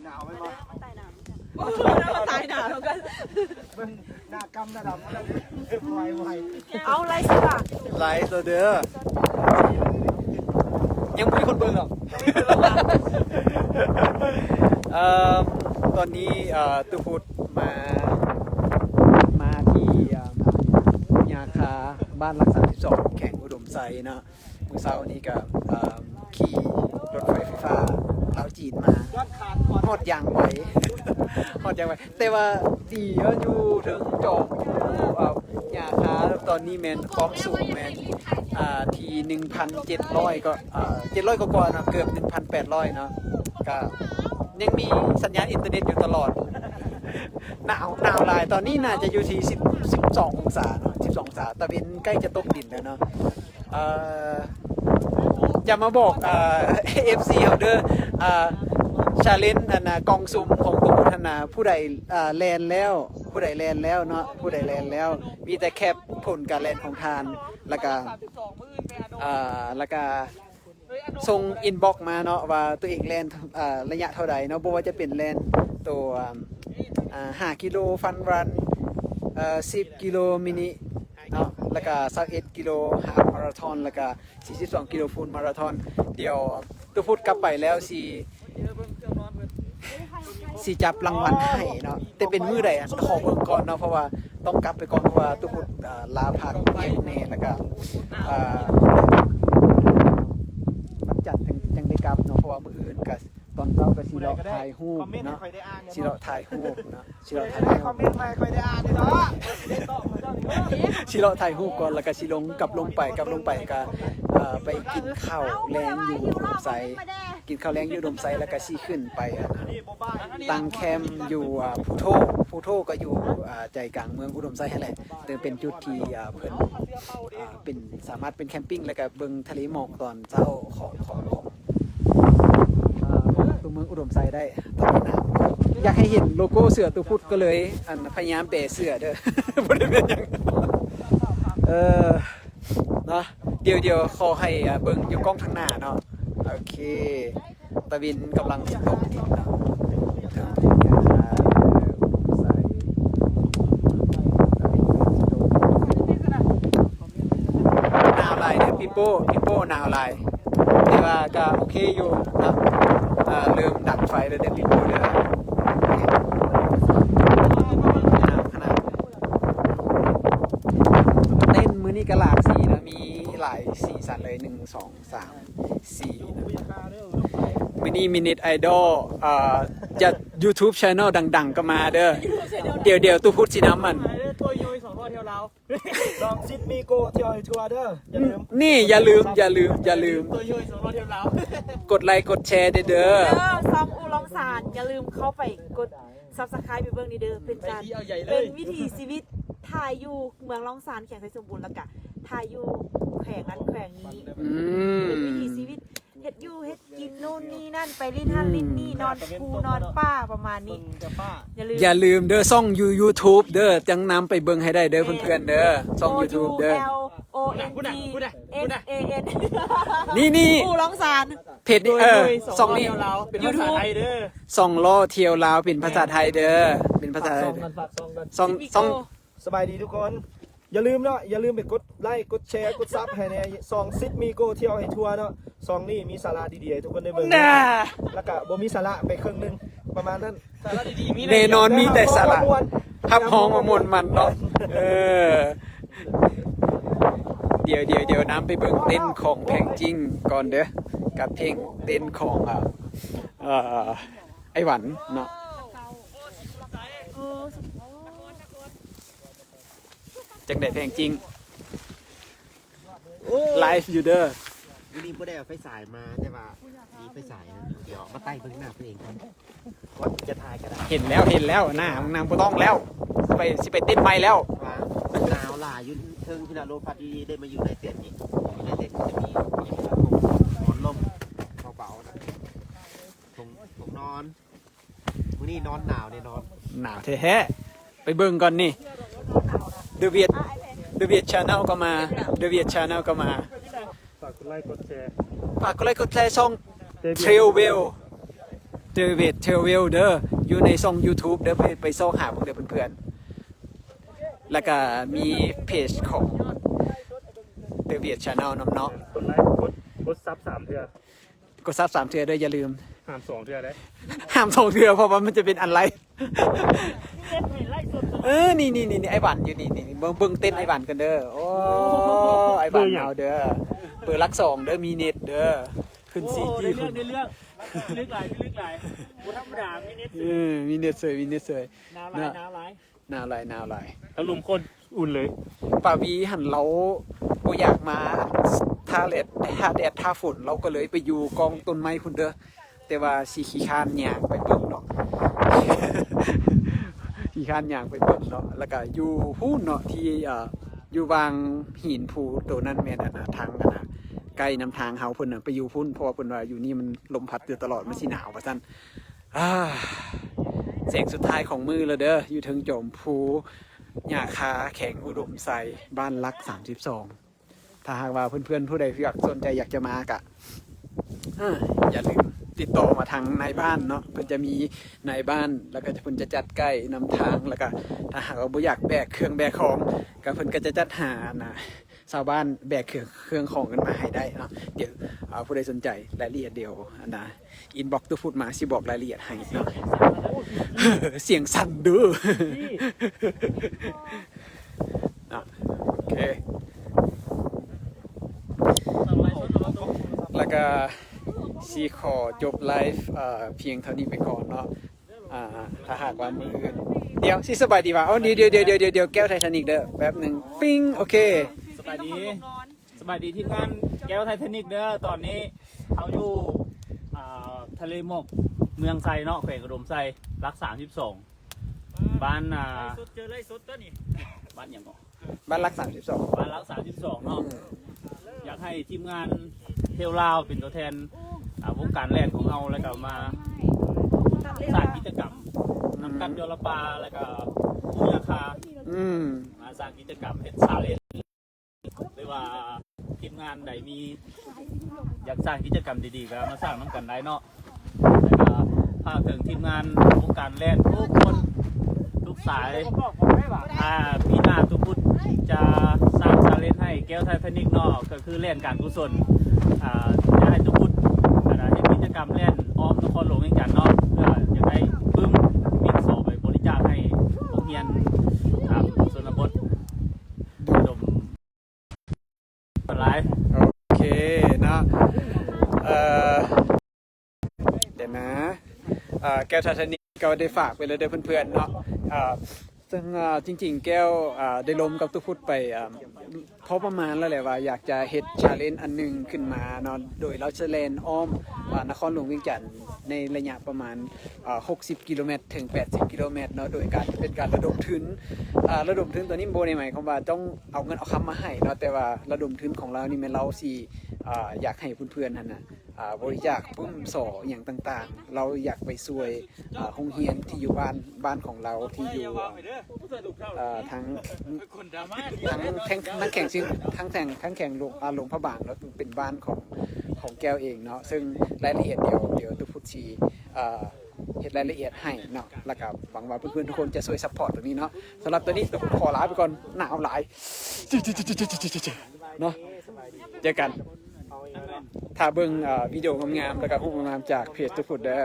ຕາຍໜາວ ໂອ້ຍ ຕາຍໜາວແລ້ວກັນ ເບິ່ງໜ້າກຳໜ້າດຳ ເອົາໄລຊິວ່າ ໄລໂລດເດີ ຍັງບໍ່ມີຄົນເບິ່ງດອກ ເອີ ຕອນນີ້ ເອີ ຕູ້ພຸດມາ ມາທີ່ ເອີ ຍາຄາ ບ້ານຫຼັກສາມສິບສອງ ແຂວງອຸດົມໄຊເນາະ. ມື້ເຊົ້ານີ້ກໍ ເອີ່ມ ຂີ່ລົດໄຟໄຟຟ້າລາວຈີນມາ ຮອດຢ່າງໄວ ຮອດຢ່າງໄວ ແຕ່ວ່າດີເນາະ ຢູ່ເທິງຈອມຢູ່ ເອີ່ມ ຍາຄາ ຕອນນີ້ແມ່ນຄວາມສູງແມ່ນ ອ່າ ທີ່ໜຶ່ງພັນເຈັດຮ້ອຍ ກໍ ເອີ່ມ ເຈັດຮ້ອຍກວ່າໆເນາະ ເກືອບໜຶ່ງພັນແປດຮ້ອຍເນາະ ກໍຍັງມີສັນຍານອິນເຕີເນັດຢູ່ຕະຫຼອດ ໜາວ ໜາວຫຼາຍ ຕອນນີ້ໜ້າຈະຢູ່ທີ່ສິບ ສິບສອງອົງສາເນາະ ສິບສອງອົງສາ ຕາເວັນໃກ້ຈະຕົກດິນແລ້ວເນາະ. ເອີ ຈະມາບອກ ເອີ ເອັຟຊີເຮົາເດີ ເອີ ຊາເລັນ ອັນນ່າ ກ່ອງສຸ່ມຂອງໂຕຫັ້ນນ່າ ຜູ້ໃດ ເອີ ແລ່ນແລ້ວ ຜູ້ໃດແລ່ນແລ້ວເນາະ ຜູ້ໃດແລ່ນແລ້ວ ມີແຕ່ແຄບຜົນການແລ່ນຂອງທ່ານ ແລ້ວກະ ເອີ ແລ້ວກະ ສົ່ງອິນບັອກມາເນາະ ວ່າຕົວເອງແລ່ນ ເອີ ໄລຍະເທົ່າໃດເນາະ ບໍ່ວ່າຈະເປັນແລ່ນໂຕ ເອີ ຫ້າກິໂລຟັນຣັນ ເອີ ສິບກິໂລມິນິເນາະ ແລ້ວກະຊາວເອັດກິໂລຮາບມາລາທອນ ແລ້ວກະສີ່ສິບສອງກິໂລຟຸນມາລາທອນ. ດຽວຕູ້ພຸດກັບໄປແລ້ວຊິ ຊິຈັບລາງວັນໃຫ້ເນາະ ແຕ່ເປັນມື້ໃດ ອັນ ຂໍເບິ່ງກ່ອນເນາະ ເພາະວ່າຕ້ອງກັບໄປກ່ອນ ເພາະວ່າຕູ້ພຸດ ເອີ ລາພັກແດ່ ແລ້ວກະ ເອີ ວັນຈັນຈັ່ງ ຈັ່ງໄດ້ກັບເນາະ ເພາະວ່າມື້ອື່ນກະ ຕອນເຊົ້າກະຊິເລາະຖ່າຍຮູບເນາະ ຊິເລາະຖ່າຍຮູບເນາະ ຊິເລາະຖ່າຍຮູບ ຄອມເມັນໃໝ່ຂ້ອຍໄດ້ອ່ານຢູ່ເນາະ ຊິເລາະຖ່າຍຮູບກ່ອນ ແລ້ວກະຊິລົງ ກັບລົງໄປ ກັບລົງໄປກະ ເອີ ໄປກິນເຂົ້າແລງຢູ່ອຸດົມໄຊ ກິນເຂົ້າແລງຢູ່ອຸດົມໄຊ ແລ້ວກະຊິຂຶ້ນໄປ ຕັ້ງແຄມຢູ່ ອ່າ ພູໂທ ພູໂທກໍຢູ່ ອ່າ ໃຈກາງເມືອງອຸດົມໄຊຫັ້ນແຫຼະ ແຕ່ເປັນຈຸດທີ່ ອ່າ ເພິ່ນ ອ່າ ເປັນ ສາມາດເປັນແຄມປິງ ແລ້ວກໍເບິ່ງທະເລໝອກຕອນເຊົ້າຂອງ ຂອງ ຂອງ ອ່າ ຂອງຕົວເມືອງອຸດົມໄຊໄດ້ ຕອນນີ້ນະ ຢາກໃຫ້ເຫັນໂລໂກ້ເສືອຕູພຸດ ກໍເລີຍ ອັນ ພະຍາຍາມແປເສືອເດີ ບໍ່ໄດ້ເປັນຫຍັງ ເອີ ເນາະ ດຽວ ດຽວຂໍໃຫ້ ອ່າ ເບິ່ງຢູ່ກ້ອງທາງໜ້າເນາະ ໂອເຄ ຕາເວັນກຳລັງຊິຕົກດິນເນາະ ໜາວຫຼາຍເດີ ປີໂປ້ ປີໂປ້ໜາວຫຼາຍ ແຕ່ວ່າກໍໂອເຄຢູ່ເນາະ ເອີ ເລີ່ມດັງໄຟແລ້ວເດີ ປີໂປ້ເດີ ໜາວຂະໜາດ ເຕັ້ນມື້ນີ້ກໍຫຼາກສີເນາະ ມີຫຼາຍສີສັນເລີຍ ໜຶ່ງ ສອງ ສາມ ສີ່ ມື້ນີ້ມີເນັດໄອດອລ ເອີ ຈາກ YouTube Channel ດັງໆ ກໍມາເດີ ດຽວໆ ຕູ້ພຸດຊິນຳອັນ ໂຕໂຍສອງລໍ້ທ່ຽວລາວ ສອງຊິບມີໂກທ່ຽວໃຫ້ທົ່ວເດີ ຢ່າລືມ ນີ້ ຢ່າລືມ ຢ່າລືມ ຢ່າລືມ ໂຕໂຍສອງລໍ້ທ່ຽວລາວ ກົດໄລກົດແຊເດີ ເດີ ຊ່ອງອູ່ລອງສານ ຢ່າລືມເຂົ້າໄປກົດ Subscribe ໄປເບິ່ງນີ້ເດີ ເປັນການ ໄປທີ່ເອົາໃຫຍ່ເລີຍ ເປັນວິຖີຊີວິດ ຖ່າຍຢູ່ເມືອງລອງສານ ແຂວງໄຊສົມບູນ ແລ້ວກະຖ່າຍຢູ່ແຂວງນັ້ນແຂວງນີ້ ອືມ ເປັນວິຖີຊີວິດ ເຮັດຢູ່ເຮັດກິນ ໂນ່ນນີ້ນັ້ນ ໄປຫຼິ້ນຫັ້ນຫຼິ້ນນີ້ ອືມ ນອນພູນອນປ່າ ປະມານນີ້ ຢ່າລືມ ຢ່າລືມເດີ ຊ່ອງຢູ່ YouTube ເດີ ຈັ່ງນຳໄປເບິ່ງໃຫ້ໄດ້ເດີ ເພື່ອນໆເດີ ຊ່ອງ YouTube ເດີ L O N G S A N ນີ້ໆ ອູ່ລອງສານ ເພຈນີ້ ເອີ ຊ່ອງນີ້ ເປັນພາສາໄທເດີ ສອງລໍ້ທ່ຽວລາວເປັນພາສາໄທເດີ ເປັນພາສາໄທ ຝາກຊ່ອງກ່ອນ ຝາກຊ່ອງກ່ອນ ຊ່ອງ ຊ່ອງ ສະບາຍດີທຸກຄົນ ຢ່າລືມເນາະ ຢ່າລືມໄປກົດໄລ ກົດແຊ ກົດຊັບໃຫ້ແດ່ ຊ່ອງຊິດມີໂກທ່ຽວໃຫ້ທົ່ວເນາະ ຊ່ອງນີ້ມີສາລະດີໆໃຫ້ທຸກຄົນໄດ້ເບິ່ງ ນະ ແລ້ວກະບໍ່ມີສາລະໄປເຄິ່ງໜຶ່ງ ປະມານນັ້ນ ສາລະດີໆມີ ແນ່ນອນມີແຕ່ສາລະ ຮັບຮອງວ່າມ່ວນມັນເນາະ ເອີ ດຽວໆໆ ນຳໄປເບິ່ງເຕັ້ນຂອງແພງຈິງກ່ອນເດີ ກັບເພງເຕັ້ນຂອງ ເອີ ເອີ ອ້າຍຫວັນເນາະ ຈັ່ງໃດແພງຈິງ ໂອ້ ໄລຟ໌ຢູ່ເດີ ມື້ນີ້ບໍ່ໄດ້ເອົາໄຟສາຍມາ ແຕ່ວ່າມີໄຟສາຍ ດຽວເອົາມາໄຕ້ເບິ່ງໜ້າຕົວເອງກ່ອນ ກ່ອນຈະຖ່າຍກໍໄດ້ ເຫັນແລ້ວ ເຫັນແລ້ວ ໜ້ານາງບໍ່ຕ້ອງແລ້ວ ຊິໄປ ຊິໄປເຕັ້ນໃໝ່ແລ້ວ ໜາວຫຼາຍຢູ່ເທິງພຸ້ນນະ ລົມພັດດີໆ ໄດ້ມາຢູ່ໃນເຕັນນີ້ ຢູ່ໃນເຕັນກໍຈະມີໝອນລົມເບົາໆ ນະ ຜົງ ຜົງນອນ ມື້ນີ້ນອນໜາວແນ່ນອນ ໜາວແທ້ໆ ໄປເບິ່ງກ່ອນນີ້ The Viet The Viet Channel ກໍມາ The Viet Channel ກໍມາ ຝາກກົດໄລກົດແຊ ຝາກກົດໄລກົດແຊຊ່ອງ Travel ເຕີເວດເທຣເວລເດີ ຢູ່ໃນຊ່ອງ YouTube ເດີ ໄປ ໄປຊອກຫາເບິ່ງເດີເພື່ອນໆ ແລ້ວກະມີເພຈຂອງເຕີເວດແຊນແນລນຳເນາະ ກົດໄລ ກົດ ກົດຊັບສາມເທື່ອ ກົດຊັບສາມເທື່ອເດີ ຢ່າລືມ ຫ້າມສອງເທື່ອເດ້ ຫ້າມສອງເທື່ອ ເພາະວ່າມັນຈະເປັນອັນໄລ ເອີ ນີ້ໆໆ ໄອ້ຫວັນຢູ່ນີ້ໆ ເບິ່ງ ເບິ່ງເຕັ້ນໄອ້ຫວັນກັນເດີ ໂອ້ ໄອ້ຫວັນເຮົາເດີ ເບີຫຼັກສອງເດີ ມີເນັດເດີ ຂຶ້ນສີ່ຈີ ເລື່ອງ ເລື່ອງ ເລື່ອງຫຼາຍ ເລື່ອງຫຼາຍ ບໍ່ທຳມະດາ ມີເນັດເສີຍ ເອີ ມີເນັດເສີຍ ມີເນັດເສີຍ ໜາວຫຼາຍ ໜາວຫຼາຍ ໜາວຫຼາຍ ໜາວຫຼາຍ ຖ້າລົມໂຄດອຸ່ນເລີຍ ປາວີຫັ້ນລາວບໍ່ຢາກມາຖ້າແດດ ຖ້າແດດ ຖ້າຝົນ ລາວກໍເລີຍໄປຢູ່ກ້ອງຕົ້ນໄມ້ພຸ້ນເດີ ແຕ່ວ່າຊິຂີ້ຄ້ານຍ່າງໄປເບິ່ງເນາະ ຂີ້ຄ້ານຍ່າງໄປເບິ່ງເນາະ ແລ້ວກະຢູ່ພຸ້ນເນາະ ທີ່ ເອີ ຢູ່ຫວ່າງຫີນພູໂຕນັ້ນແມ່ນອັນນະ ທາງອັນນະ ໃກ້ນຳທາງເຮົາ ເພິ່ນນະໄປຢູ່ພຸ້ນ ເພາະວ່າເພິ່ນວ່າຢູ່ນີ້ມັນລົມພັດຢູ່ຕະຫຼອດ ມັນຊິໜາວວ່າຊັ້ນ. ອາ ແສງສຸດທ້າຍຂອງມື້ແລ້ວເດີ ຢູ່ເທິງຈອມພູຫຍ້າຄາ ແຂວງອຸດົມໄຊ ບ້ານຫຼັກສາມສິບສອງ. ຖ້າຫາກວ່າເພື່ອນໆຜູ້ໃດຢາກ ສົນໃຈຢາກຈະມາກະ ອາ ຢ່າລືມຕິດຕໍ່ມາທາງນາຍບ້ານເນາະ ເພິ່ນຈະມີນາຍບ້ານ ແລ້ວກະເພິ່ນຈະຈັດໄກ້ນຳທາງ ແລ້ວກະຖ້າຫາກວ່າບໍ່ຢາກແບກເຄື່ອງແບກຂອງ ກະເພິ່ນກະຈະຈັດຫາ ອັນນະ ຊາວບ້ານແບກເຄື່ອງ ເຄື່ອງຂອງກັນມາໃຫ້ໄດ້ເນາະ. ດຽວ ອາ ຜູ້ໃດສົນໃຈລາຍລະອຽດ ດຽວ ອັນນະ ອິນບັອກຕຸພຸດມາ ຊິບອກລາຍລະອຽດໃຫ້ເນາະ. ສຽງສັ່ນເດີ ເນາະ ໂອເຄ ແລ້ວກະຊິຂໍຈົບໄລຟ໌ ເອີ ພຽງເທົ່ານີ້ໄປກ່ອນເນາະ. ອາ ຖ້າຫາກວ່າມື້ອື່ນ ດຽວຊິສະບາຍດີວ່າ ເອົາ ດຽວ ດຽວ ດຽວ ດຽວ ແກ້ວໄທທານິກເດີ ແປັບໜຶ່ງ ປິງ ໂອເຄ ສະບາຍດີ ສະບາຍດີທີມງານແກ້ວໄທທານິກເດີ ຕອນນີ້ເຮົາຢູ່ ອາ ທະເລໝອກເມືອງໄຊເນາະ ແຂວງອຸດົມໄຊ ຫຼັກສາມສິບສອງ ບ້ານ ອາ ໄລຟ໌ສົດ ເຈີໄລຟ໌ສົດຕົວນີ້ ບ້ານຫຍັງເກາະ? ບ້ານຫຼັກສາມສິບສອງ ບ້ານຫຼັກສາມສິບສອງເນາະ ອືມ ຢາກໃຫ້ທີມງານເທວລາວເປັນຕົວແທນ ອາ ວົງການແລ່ນຂອງເຮົາ ແລ້ວກໍມາສ້າງກິດຈະກຳ ອືມ ນຳກັນຢໍລະປາ ແລ້ວກໍພູຍາຄາ ອືມ ມາສ້າງກິດຈະກຳເຮັດຊາເລນ ຫຼືວ່າທີມງານໃດມີ ຢາກສ້າງກິດຈະກຳດີໆ ກໍມາສ້າງນຳກັນໄດ້ເນາະ. ແລ້ວກໍຝາກເຖິງທີມງານວົງການແລ່ນທຸກຄົນ ທຸກສາຍ ອາ ປີໜ້າຕຸພຸດຈະສ້າງຊາເລນໃຫ້ແກ້ວໄທທານິກເນາະ ກໍຄືແລ່ນການກຸສົນ ອາ ຢາກໃຫ້ຕຸພຸດ ອາ ເຮັດກິດຈະກຳແລ່ນອ້ອມນະຄອນຫຼວງວຽງຈັນເນາະ ເພື່ອຢາກໄດ້ປຶ້ມ ມິກສອງ ໄປບໍລິຈາກໃຫ້ໂຮງຮຽນ ອາ ຊົນນະບົດ ອຸດົມ ຫຼາຍ ໂອເຄເນາະ ເອີ ດຽວນະ ເອີ ແກ້ວໄທທານິກກໍໄດ້ຝາກໄປແລ້ວເດີເພື່ອນໆເນາະ ເອີ ເຊິ່ງ ເອີ ຈິງໆ ແກ້ວ ເອີ ໄດ້ລົມກັບຕຸພຸດໄປ ເອີ ພໍປະມານແລ້ວແຫຼະວ່າຢາກຈະເຮັດຊາເລນອັນໜຶ່ງຂຶ້ນມາເນາະ ໂດຍລາວຈະແລ່ນອ້ອມ ເອີ ນະຄອນຫຼວງວຽງຈັນ ໃນໄລຍະປະມານ ເອີ ຫົກສິບກິໂລແມັດເຖິງແປດສິບກິໂລແມັດເນາະ ໂດຍການ ເປັນການລະດົມທຶນ ອາ ລະດົມທຶນຕົວນີ້ບໍ່ໄດ້ໝາຍຄວາມວ່າຕ້ອງເອົາເງິນເອົາຄຳມາໃຫ້ເນາະ ແຕ່ວ່າລະດົມທຶນຂອງລາວນີ້ແມ່ນລາວຊິ ອາ ຢາກໃຫ້ເພື່ອນໆຫັ້ນນະ ອາ ບໍລິຈາກປຶ້ມສໍອີ່ຫຍັງຕ່າງໆ ລາວຢາກໄປຊ່ວຍ ອາ ໂຮງຮຽນທີ່ຢູ່ບ້ານ ບ້ານຂອງລາວທີ່ຢູ່ ອາ ທາງ ທາງແຂວງ ທາງແຂວງ ທາງແຂວງຫຼວງ ອາ ຫຼວງພະບາງເນາະ ເປັນບ້ານຂອງ ຂອງແກ້ວເອງເນາະ ເຊິ່ງລາຍລະອຽດດຽວ ດຽວຕຸພຸດຊິ ອາ ເຮັດລາຍລະອຽດໃຫ້ເນາະ ແລ້ວກໍຫວັງວ່າເພື່ອນໆທຸກຄົນຈະຊ່ວຍຊັບພອດຕົງນີ້ເນາະ. ສຳລັບຕົວນີ້ ຕຸພຸດຂໍລາໄປກ່ອນ ໜາວຫຼາຍເນາະ ເຈີກັນ ຖ້າເບິ່ງ ເອີ ວິດີໂອງາມໆ ແລ້ວກໍຮູບງາມໆ ຈາກເພຈຕຸພຸດເດີ.